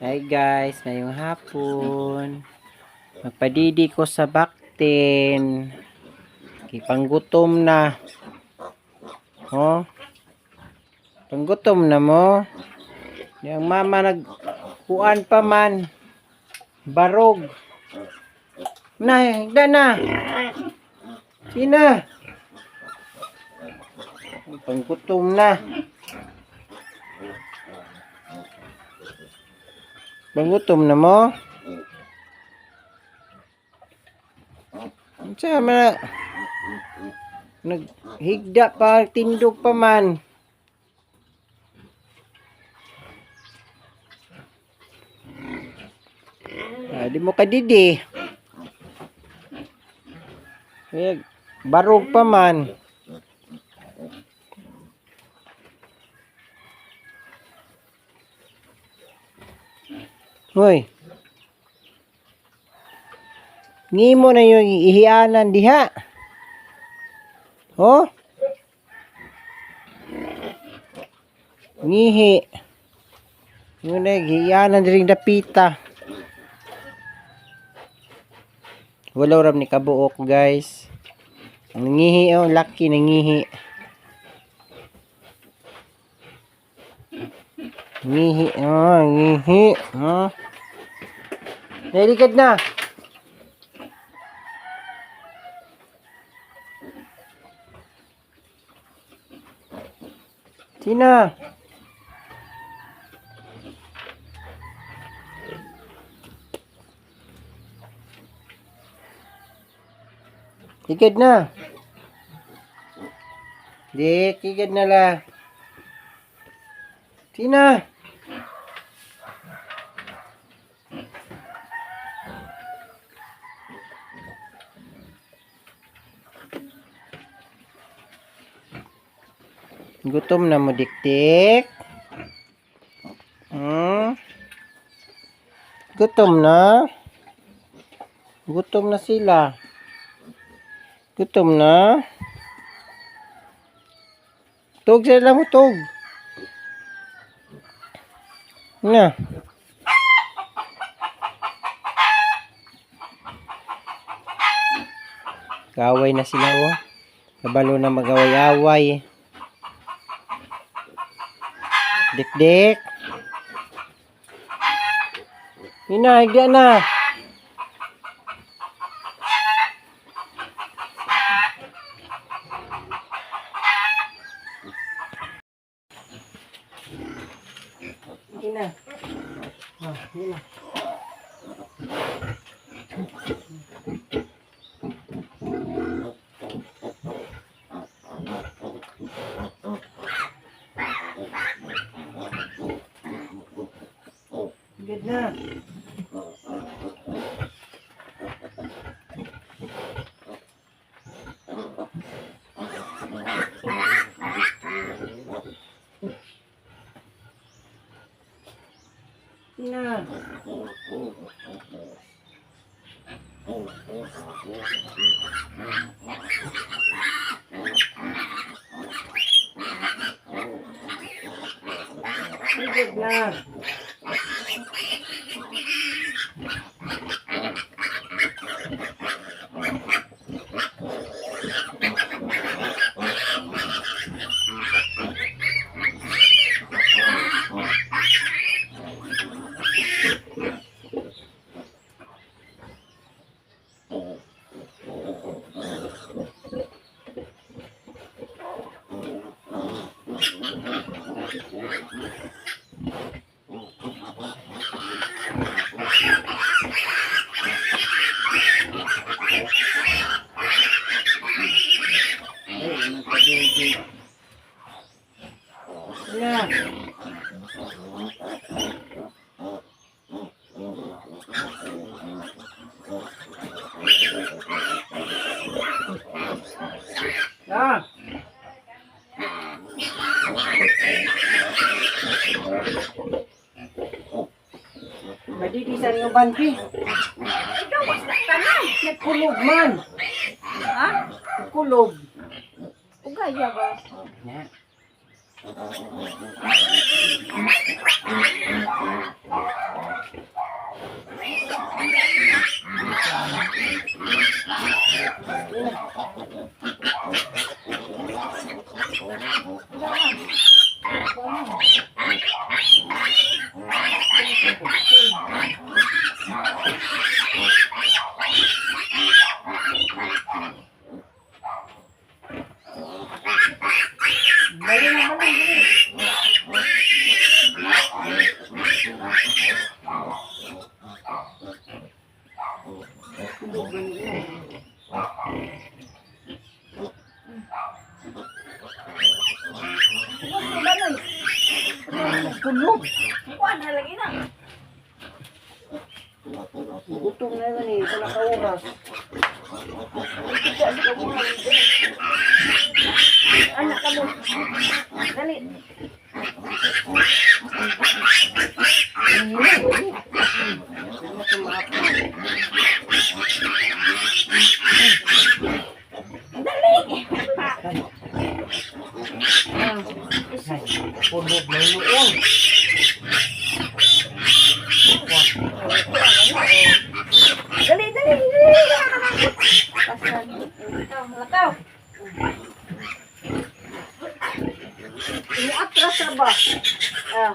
Hi guys, ngayong hapon. Magpadidi ko sa baktin. Kay panggutom na. Oh. Panggutom na mo. Yang mama nagkuan pa man. Barog. Na, higda na. Sina. Panggutom na. Panggutom na mo. Unsa man na? Naghigda pa, tindog pa man. Ah, di mo kadidi. Eh, barog pa man. Hoy. Ngimo na yung ihianan diha. Oh? Ngihi. Yun na, hiyanan diri dapita. Wala ram ni kabuok, guys. Ang ngihi oh, laki nangihi. Ngihi, oh, ngihi. Oh. Nalikad na. Sina? Higad na. Dik, higad na la. Sina? Gutom na mo, dikdik. Hmm? Gutom na? Gutom na sila. Gutom na? Tug sila mo, tug. Na. Kaway na sila, oh. Kabalo na magaway-away. Dik-dik. Ina, higda na. Ina. Ah, ina. Higad na. Ina. Higad na. Ay, nagpadidi. Ina. Ah. Madidi sa iyong banti. Gawas na tanan. Nagkulog man. Ha? Nagkulog. Ugaya ba? Na. Kulob. Kuan na lagi na. Gutom na naman eh. Wala ka oras. Anak ka mo. Dali. Dali. Kulob na noon. Dali, dali, dali. Pasan. Lakaw, lakaw. Ini-atras na ba? Ah.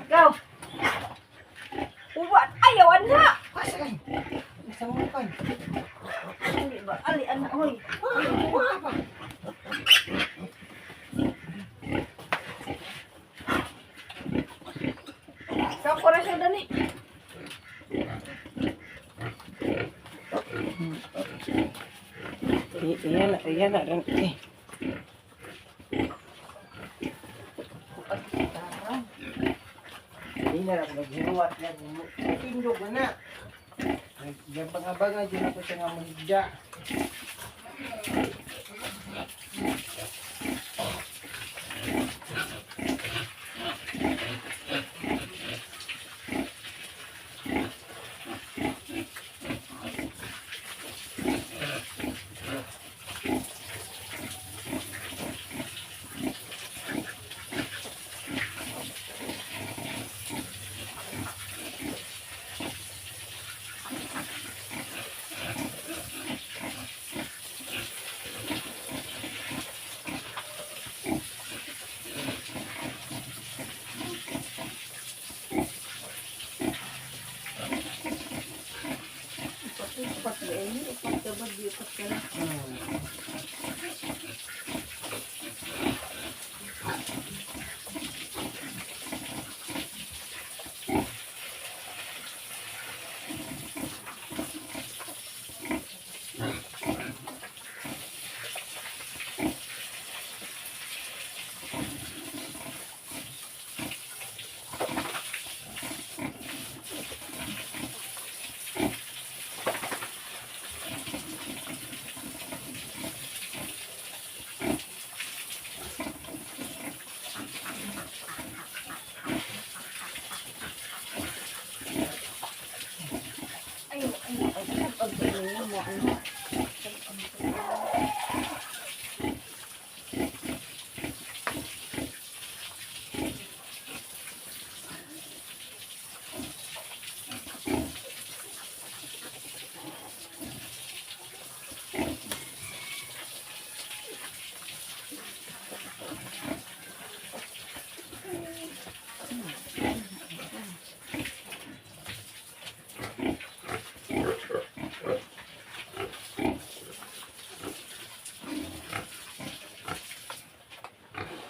Go. Uwan, ayaw, anak. Asa ka? Nasa mo pa. Ali ba? Ali, anak, hoy. Sa ko ra siya dali. Iyan na, iyan na. Eh. Hindi na lang naghinuwat na. Tindog na na. Nagabang-abang din ako siya nga mahigda. Upat ba eh? Upat ka ba? Di upat ka na. Ay, ay, ay, ay, ay, ay, ay, ay.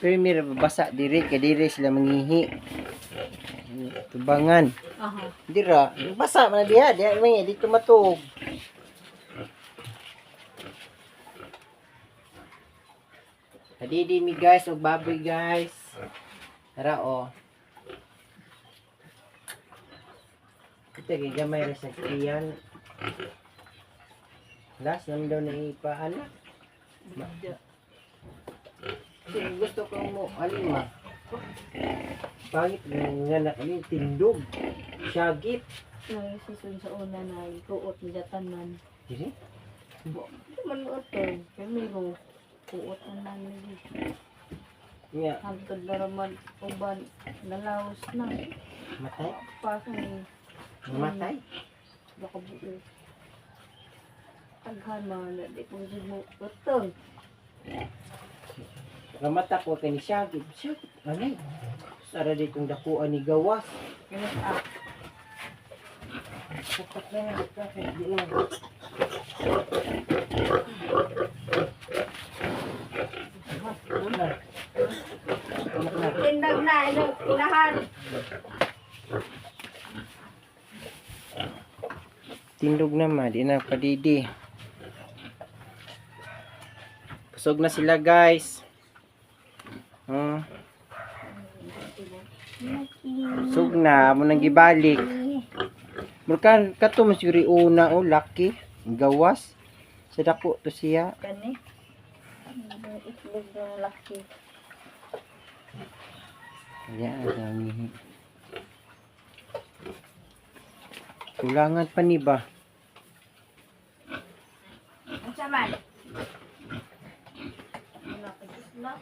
Pero may basa diri kay diri sila manghihi. Tubangan. Aha. Dira, basa man na diha, diha man dito matuog. Kadidi mi guys og baboy guys. Tara oh. Ito kay gamay ra sa kiyan. Last naman daw na ipaanak. Sige, gusto ko mo alima. Pangit nga na kami tindog. Syagit. Nagsisun sa una na ikuot niya tanan. Diri? Di man luot eh. Kami ko kuot na namin. Nga, Hangtod na raman uban nalaos na. matay. Pasa ni Namatay. baka buo. Taghan man na di ko jud mo utong. Ramata ko kay ni Syagit. Syagit, anay. Sara di kong dakuan ni gawas. Kaya sa Sapat na nga, kay di na. Na. Anak na. Tindag na ilang unahan. Tindog naman, di na padidi. Busog na sila, guys. Busog na, amo nang gibalik. Murkan kato mas yuri una o laki gawas sa dako to siya. Kani. Itlog ng laki. Kaya ang kulangan pa ni ba? Ang saman. Wala ka isla.